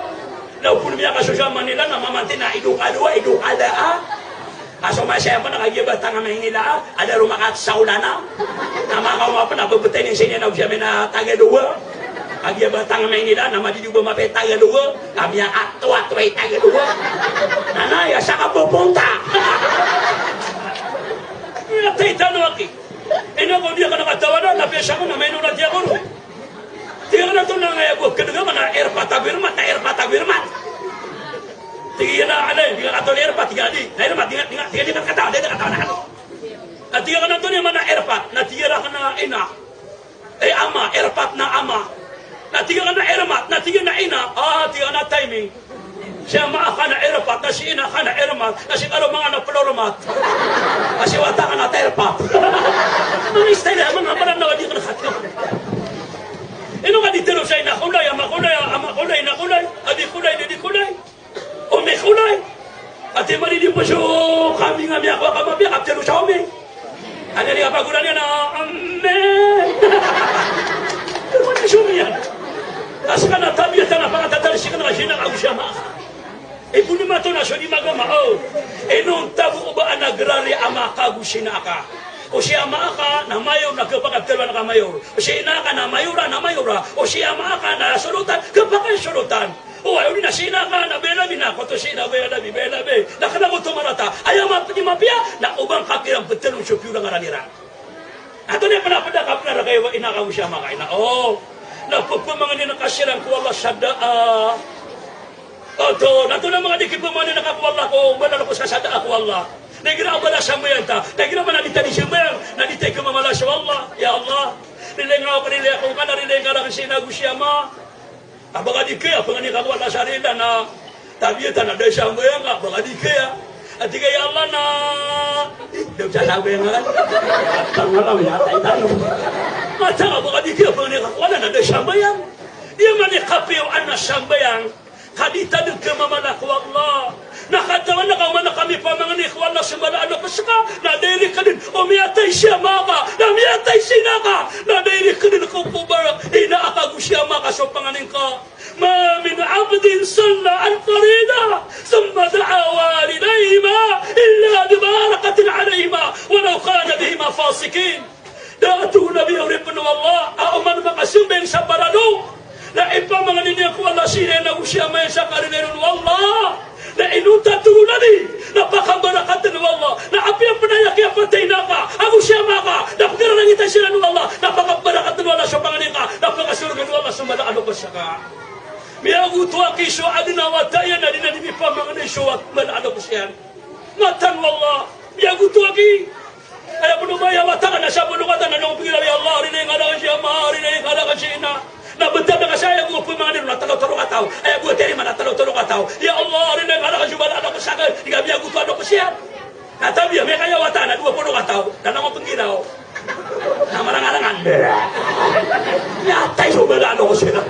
Na opama miyakasoso a Manila na mamanti na ido ka dowa, ido ka da a. Kaso masa iyan pn a kagiya batang a Manila a, a da roo makaat sa olan a. Na makaoma pn a babtay niyan sii niyan a opiya miyana taga dowa. Kagiya batang a Manila a, na madidiyo ba mapiya i taga dowa. Ka miyakaatoatoa i taga dowa. Na na aya sa kapoponta. Aya titano aki. Ino ko di akn katawan a, na piya sa ko na maino na tiya ko ron. Tig iyan a, antonaa i aya bo a kdg a maana irpat ago irmat, na irpat ago irmat. Tig iyan a, alay, di ngka katawan i irpat, tig iyan a di. Na irmat, di ngka, di ngka, di ngka katawan, di ngka katawan. Na tig iyan a, antonaa i maana irpat, na tig iyan a, rakn a ina. Eh, ama, irpat na ama. Na tig iyan a irmat, na tig iyan a ina. Ah, tig iyan a timing. Si ama ka na irpat, na si ina ka na irmat, na si karoma ngka na plormat. Na si wata ka na tirpat. Manga style a manga Maranaw a di kna khatkaman. Ino ka di tero sa ina kolay, ama kolay, ama kolay, ina kolay, abi kolay, didi kolay, omi kolay. Ati mari di po so kambing a miyakowa ka mapiya, ka tero sa omi. Anda di kapagoran iyan a, amen. Ino ka di so omi iyan. Ka ska na tabiya tano a pakatatarsi ka na ka sii na ka go si ama ka. Ipoon imanto na so di magama, o. Inonta bo o ba a nagrari ama ka go si ina ka. O si ama ka na mayor na khapakatero a na ka mayor. O si ina ka na mayora, na mayora. O si ama ka na solotan, khapakasolotan. O, aya odi na si ina ka na belabi na koto si ina belabi, belabi. Na kna koto marata. Aya mapdi mapiya, na o ba ngka kiran ptharoon so piyorangaran iran. Antonaa i pnapda ka pn a rk a ina ka go si ama ka, ina, o. Na pphamangnin ka siran ko Allah sa daa. Oto, na antonaa manga di kipamangnin ka ko Allah ko, bala ko sa, sa daa ko Allah. Na igira a bala sambayang ta, na igira man a di ta di sambayang, na di ta di khamamala so Allah. Ya Allah, rilai ngka, rilai ako ngka, na rilai ngka rakn si ina go si ama. A ba ka di kaya, pangnin ka ko Allah sa rila na tabiya tano a da sambayang ka, ba ka di kaya. A tig a ya Allah na, eh, da sa sambayang ka. Tangala, miyatay tano. Matang a ba ka di kaya, pangnin ka ko Allah na da sambayang. Aya maana i kapiya o ana sambayang, ka di ta di khamamala ko Allah. Na katawan ka o mana ka mipamangni ko Allah so mala a loks ka, na da i rikdn o miyatay si ama ka, na miyatay si ina ka, na da i rikdn ko, ko ba ina ka go si ama ka so pangnin ka. Ma min abdin salla al-farida thumma da'a walidayhima illa bi barakati alayhima walaw kana bihima fasiqin. Da a tolad a oripn o Allah a oman makasambayang sa paralo, na ipamangni niyan ko Allah si ina niyan ago si ama iyan sa karina iran o Allah, na inonta tolad i, na pakabarakatn o Allah, na apiya pn a aya kiyapatay i ina ka ago si ama ka, na pkharangitan siran o Allah, na pakabarakatn o Allah so pangnin ka, na pakasorgaan o Allah so mala a loks ka. Miyagoto aki so adn a wata iyan a di niyan di mipamangni so mala a loks iyan. Matang o Allah, miyagoto aki. Aya pn o ba aya wata ka na sa pn o kata na nong pgiraw, ya Allah, rilai ngka rakn si ama, rilai ngka rakn si ina. Na btad ka sa aya bo a pmangni na tlo tlo kataw. Aya bo a tarimaan na tlo tlo kataw. Ya Allah, rilai ngka rakn so mala a loks akn. Di ka miyagoto a loks iyan. Na tabiya, miyakaya wata na dowa polo kataw. Na nong pgiraw. Na marangarangan. Miyatay so mala a loks iyan.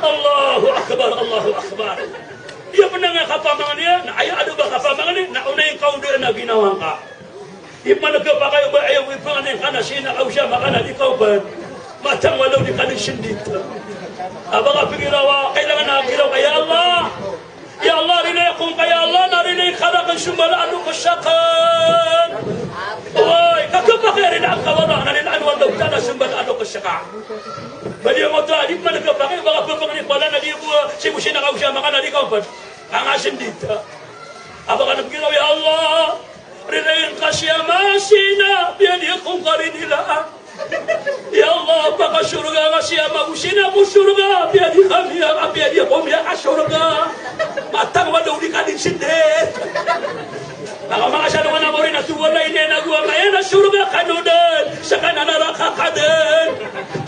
Allahu Akbar, Allahu Akbar. Aya pn a kapamangni iyan, na aya adn a ba kapamangni, na onay ngka o da a ginawa ngka. Di pman khapakay o ba aya pmangnin ka na si ina ka go si ama ka na di ka opat. Matang wala o di ka di sndit. A ba ka pgiraw a, kailangan a giraw ka, ya Allah. Ya Allah, rilai ako ngka, ya Allah, na rilai ka rakn so mala a loks akn. Oy, ka khapakay a rilaan ka o Allah, na rilaan o Allah Ta'ala so mala a loks ka. Ba di ngka oto a di pman khapakay, ba ka pmangni ko Allah na di bo, si bo si ina ka go si ama ka na di ka opat. Ka nga sndit. A ba ka pgiraw, ya Allah, rilai ngka si ama, si ina, apiya di ako ngka rinilaan. Ya Allah, pakasorga ngka si ama ago si ina ko sorga, apiya di kami, apiya di ako miyakasorga. Matang wala o di ka di sndit. Makamakasal o ka na mori na tuwalay niyan ago ama iyan a sorga kano dn, ska na naraka ka dn.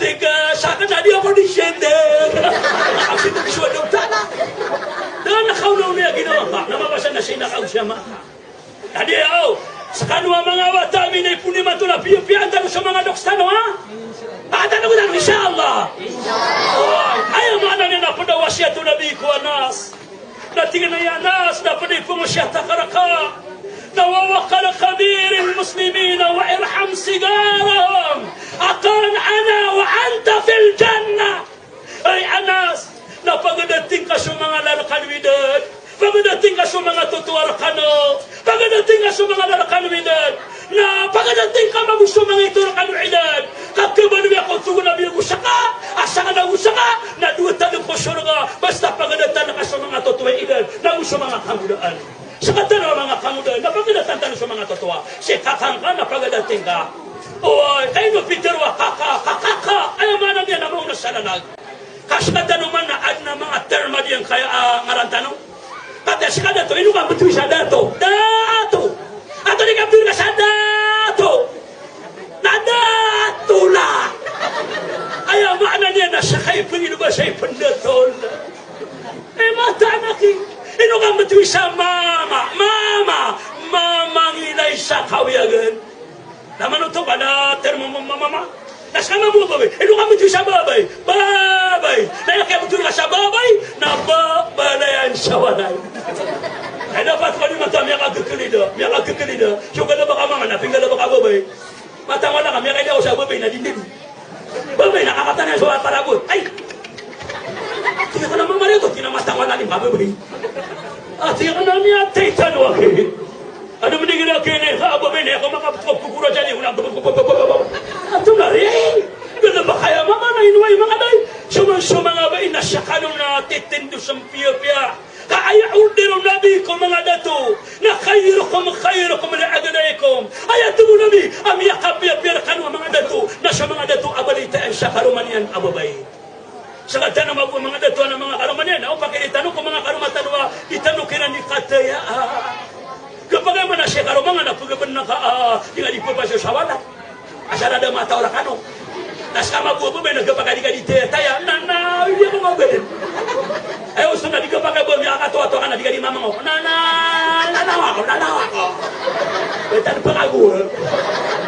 Tig a, sakn a di ako di sndit. Awlaw na ginawa ka, na mabasa na sii na kausama. Tadi aw, skano a manga wata a minipuni mato na piyapiya tano so manga doks tano, ha? Pakatanto tano, insha Allah. Aya maana niyan na pd a wasiyat o Nabi ko Anas. Na tig iyan a ya Anas, na pd i pngosiyat akn rka. Na wa waqar kabiril muslimina wa irham sigarahum. Akan ana wa anta fil jannah. Ay Anas, na pagadating ka so manga lalkan o idad, pagadating ka so manga totoa rkano, pagadating ka so manga lalkan o idad, na pagadating ka mambo so manga ito rkano o idad, ka khabaloy ako, tig o Nabi, ago ska, a sakn ago ska, na dowa tano ko sorga, basta pagadatan ka so manga totoa i idad, na go so manga kangodaan. Skatano a manga kangodaan, na pagadatan tano so manga totoa. Si kaka ngka na pagadating ka. Oway, ka ino pitharo a kaka, kaka, kaka. Aya maana niyan na maona sa lalag. Ka skatano man na adn a manga term a giyangkaya a ngaran tano. Katii a ska dato, ino ka mbtowi sa dato? Dato. Antonaa i kabtowi rka sa dato? Na dato la. Aya maana niyan na ska i pngilbasa i pndatol. Eh, mataan aki. Ino ka mbtowi sa mama? Mama. Mama ngilay sa kawiyagan. Na manoto ka na term a mama, mama. Na ska mambo a babay. Ino ka mbtowi sa babay? Babay. Na aya kiyabtowi rka sa babay na babalayan sa walay. Ay, dapat ka di mata miyakakklida, miyakakklida. So galbk a mama na pinggalbk a babay. Mataan wala ka, miyakaida ako sa babay na dindin. Babay na kakatan iyan so parabot. Ay! Tig akn a mama niyan oto, tig iyan a mataan wala, di mababay. Ah, tig akn a miyatay tano aki. Adn a mnigil aki ini, ka babay na ako makapkopkopkora dyan, ino na. Antonaa ri? Galbk aya mama na ino ay manga day. So manga, so manga babay na skano na titindosn piyapiya. Ka aya order o Nabi ko manga dato na khairukum khairukum li ahlihi. Aya tig o Nabi a miyakapiyapiya rkano a manga dato na so manga dato a balitayaan sa karoma niyan a babay. Skatano mambo a manga dato na manga karoma niyan, na o pakiri tano ko manga karoma tano a di tano kiran di kataya. Khapakay man a si karoma nga na pgabn na ka, ah, di nga di pphasad sa walay. Asar a da mataw rkano. Na ska mambo a babay na khapakay di ka di taya-taya. Na, na, di ako nga badn. Ay, osto na di khapakay ba miyakatoatoa ka na di ka di mamangaw. Na, na, nanaw ako, nanaw ako. Betan pangagul.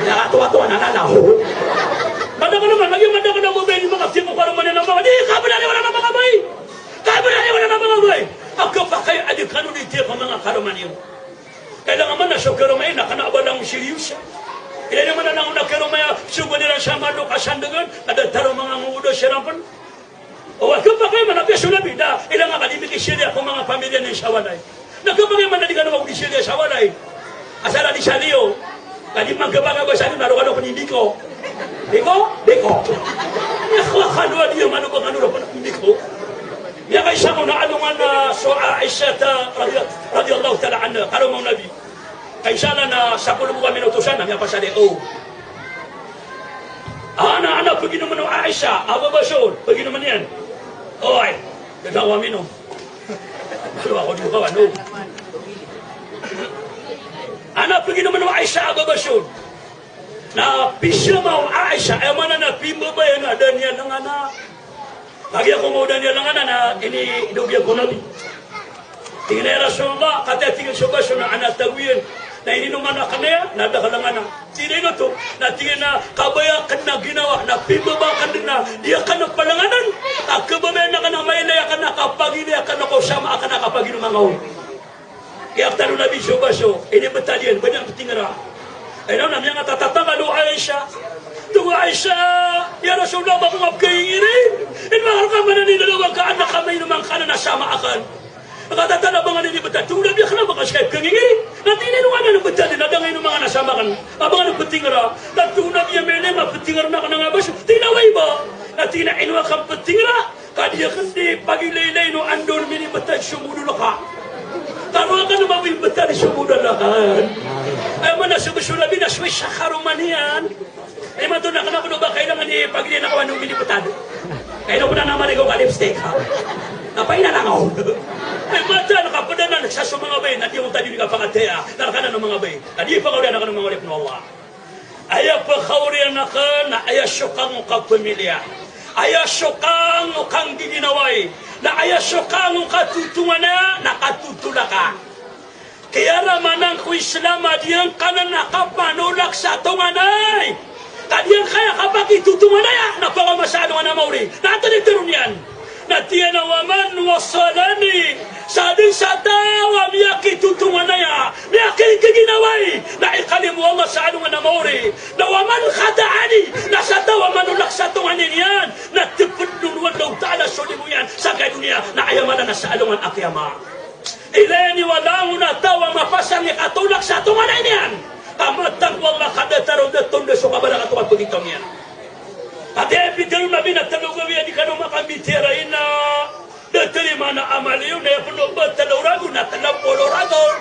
Miyakatoatoa na nanaw. Madakl man, lagid madakl a babay di makatiyap ko karoma niyan a mama. Di, kabnar iyo na mama ka babay. Kabnar iyo na mama ka babay. A khapakay a di kano di tiyap a manga karoma niyo. Kailangan man na so karoma iyan na kna a ba langon seryoso. Ilay niyo man a langon a karoma iyan, sogoan iran sa manga lokasn dn, ka datar o manga ngoda siran pn. O, khapakay man a piya so Nabi, da, ilay nga ka di mikisiriya ko manga pamilya niyan sa walay. Na khapakay man a di kano ba ko di siriya sa walay. Asar a di saliyo. Ka di man khapakay ba saliyo, na roo kano pn i biko. Biko? Biko. Iya, khapakay kano a di, mano ba kano roo pn i biko. Miyakaisa ko na alongan a so Aisha ta radi-, radiyallahu ta'ala anha, karoma o Nabi. Kaisa na sapolo bo kami na otosan na miyapasad iyan. O. Ana, ana paginomn o Aisha a babaso, paginomn iyan. Oy, da daw a minom. Ano ako di kawan, o. Ana paginomn o Aisha a babaso. Na pisama o Aisha, aya maana na pimbabayaan a da niyan langanan. Kagiya ko mawda niyan langanan na inidogiya ko Nabi. Tig iyan a, "Ya Rasulullah, katii," tig iyan, "so baso na ana tagoiyan na ininoman akn aya na da ka langanan." Tig iyan a, "Ino oto?" Na tig iyan a, "Kabaya akn a ginawa na pimbaba akn dn a di akn palanganan. Ka kababayaan akn a mailay akn a kapagilay akn ko sama akn a kapaginom angkaw." Aya pitharo o Nabi so baso, inibtad iyan, ba niyan ptingra. Aya na miyangatatatagal o Aisha. Tig o Aisha, "Ya Rasulullah, ba ko nga pkhaingiri? Ino nga rka man a inilalawan ka a da ka mainom angkanan a sama akn?" Katatala ba nga inibtad. Tig o Nabi, "Kna ba ka ska i pkhaingiri?" Na tig iyan a, "Ino nga nan btad na da nga inom angkanan a sama akn a ba nga ptingra?" Na tig o Nabi a, "Mailay nga ptingra akn a nga baso." Tig iyan a, "Oway ba?" Na tig iyan a, "Ino nga ka ptingra?" Ka di akn di pagilaylay o anda on minibtad so modol ka. Taro akn mambo i btad so modol akn. Aya maana so baso o Nabi na so isa karoma niyan. Imanto na kna pn o ba kailangan i pagilaylay na ka o anda on minibtad. Kailangan pn na marigaw ka lipstick, ha. Na painan angkaw. Aya maana na kapd anan sa so manga babay na di on tadi di kapakataya. Na rkana o manga babay. Na di pakaolay na kna o manga babay ko Allah. Aya pkhaoriyan akn na aya soka ngka pamilya. Aya so kanggiginawai, na aya so katotonganaya na katotolaka. Kiyaramanan ko Islam a di angkanan a kapanolak sa tonganay. Ka di angkaya kapakitotonganaya na pagama sa alongan a maori. Na antonaa i tero niyan? Na tig iyan a, "Wa man wasalani." Sa dn sa taw a miyakitotonganaya, miyakinggiginawai, na ikalimo o Allah sa alongan a maori. Na "wa man qata'ani." Na sa taw a manolak sa tonganay niyan, na tpdn o Allahu Ta'ala so limo iyan sangkai doniya, na aya mala na sa alongan a kiyama. Ilaya niyo a langon a taw a mapasang i katolak sa tonganay niyan. Ka matag o Allah ka datar o da tonda so kabarakat o kapagitaw niyan. Katii a pitharo o Nabi na tlo gawii a di kano makambitiyarai na da tarimaan a amal iyo, na aya pn o ba tlo ragon na tlo polo ragon.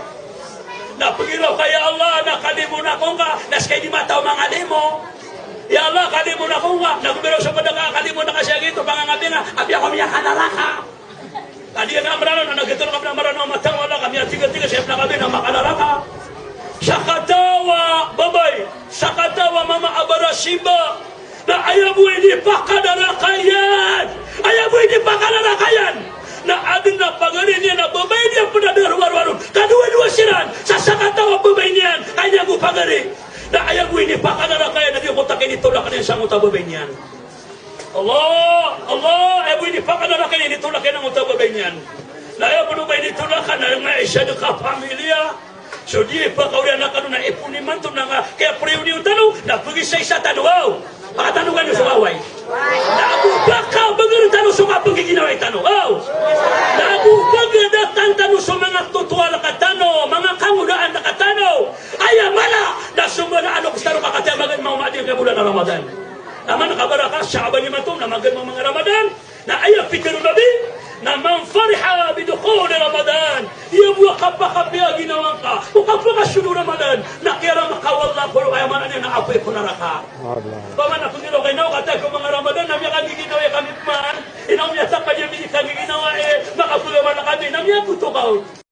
Na pagiraw ka, "Ya Allah, na kalimoon ako ngka," na ska i di mataw mangalimo. "Ya Allah, kalimoon ako ngka," na go biraw so pd ka, "Kalimoon ako sii giyoto, pangangabinga, apiya ako miyakanaraka." Ka di ka Mranaw na giyoto ka Mranaw a matang, wala ka miyatigatig sa ipnakabin a makanaraka. Sakataw a babay, sakataw a mama a barasimba, na aya bo i di pakanaraka iyan, aya bo i di pakanaraka iyan, na adn a pagari niyan a babay niyan pn a da rowarowa ron, kadowadowa siran sa sakataw a babay niyan, ka aya bo pagari. Na aya bo i di pakanaraka iyan na di ko takay di tolak iyan sa ngoto a babay niyan. Allah, Allah, aya bo i di pakanaraka iyan, di tolak iyan angkoto a babay niyan. Na aya bo i di tolak iyan na manga isa dn ka pamilya. So di pakaoriyan a kano na ipon imanto na nga, kaya priyo niyo tano, na pagisaisa tano, aw. Pakatano kano so away. Na ago pakabagar tano so kapnggiginawai tano, aw. Na ago pagadatan tano so manga totoa rkatano, manga kangodaan rkatano. Aya mala, na so mala a loks tano ka katii a magaan maoma dn ka bolan a Ramadan. Na man ka barakat Sha'ban imanto na magaan maoma manga Ramadan. Na aya pitharo o Nabi, na man fariha bi dukhuli Ramadan, aya bo a kapakapiya a ginawa ngka o kapakasold o Ramadan, na kiyarama ka o Allah ko, aya maana niyan na apoy ko naraka. Allah. Opama na pagiraw ka, inaw, katii ko manga Ramadan na miyakanggiginawai kami pman, inaw, miyatapad iyan i kanggiginawai, makapagamal kami, na miyagoto ka on.